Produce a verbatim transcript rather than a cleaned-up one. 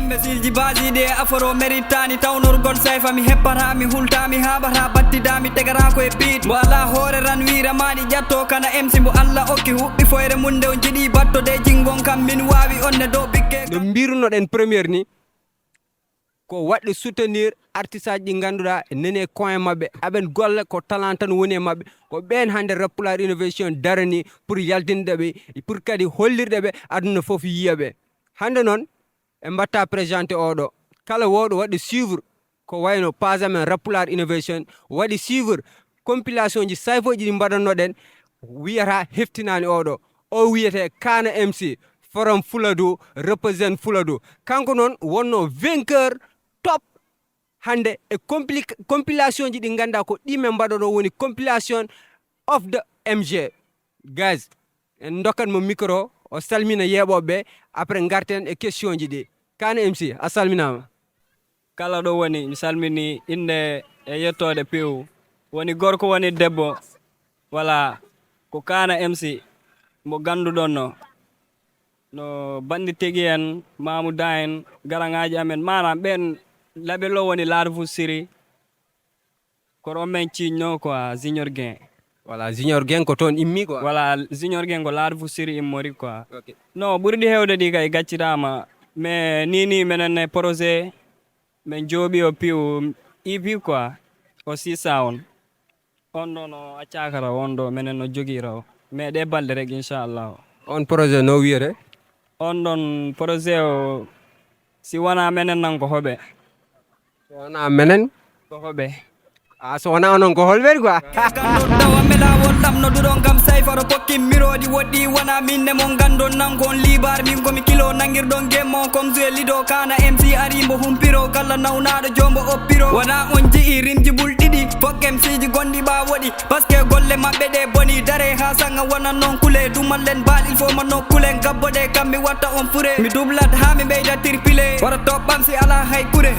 Mesilji baasiɗi e aforo merittaani tawnorgol sayfa mi heppata mi hulta mi haɓata battida mi tegata ko e biit mbo ala hoore ran wiira maɗi ƴatto kana emsi mbo allah okki huɓɓi foyre mum nde on jiɗi batto de jingon kam min waawi on ne dow bikke. No mbirunoɗen premiére ni ko waɗde soutenir artiste aji ɗi ngannduɗaa nene coin maɓɓe aɓen golle ko talent tan woni e maɓɓe ko ɓeen hannde rappulaar innovation darani pour yaltinde ɓe pour kadi hollirde ɓe aduna fof yiya ɓe hannde noon ɓe mbatta présenté oɗo kala wowɗo waɗde suivre ko wayno page amen rappulaar innovation waɗi suivre compilation ji sayfooji ɗi mbaɗannoɗen wiyata heftinaani oɗo o wiyete kana mc from fuladu represent fuladu kanko noon wonno vainqueur top hannde e compli- compilation ji ɗi ngannduɗaa ko ɗi men mbaɗoɗo woni compilation of the mg guys en dokkat mo micro o salmina yeeɓooɓe ɓe après ngarten e question ji ɗi kana mc a salminaama kala ɗo woni mi salmini innde e yettoode piw woni gorko woni debbo wala ko kana mc mo ganduɗon no no bandi tigi en mamuda en garaŋaji amen manam ɓen laɓe lo woni larvu siri koɗo men ciñno quoi junior gain voilà junior gain ko toon immi quoi voilà junior gain ko larvu siri immori quoi ok non ɓurɗi hewde ɗi kay gaccitama mais ni ni menen e projet min jooɓi o piw ipi quoi o sisa on on ɗon o accaka raw on ɗo menen no jogii raw mais ɗe balɗe rek inchallahu on projet no wiyete on ɗon projet o si wona menen nan ko hoɓe wona menen ko hoɓe a so wona onon ko holɓen quoi dawa meɗa won ɗam no duɗon kam sayfaro pokkin miroɗi woɗɗi wona min ne mon gandon nan kon libar min komi kilo nangirɗon gemmo comme jue lido kana mc arimbo humpiro kala nawnaɗo jombo oppiro wona on ji'i rimji bul ɗiɗi fok mcji gonɗi ɓa woɗi parce que golle maɓɓe ɗe boni dare ha sanga wona non kule dumallen bal il faut ma nokkulen gabbo ɗe kam mi watta on fure mi dublat ha mi ɓeyda tirpile wara toɓɓam si ala hay kure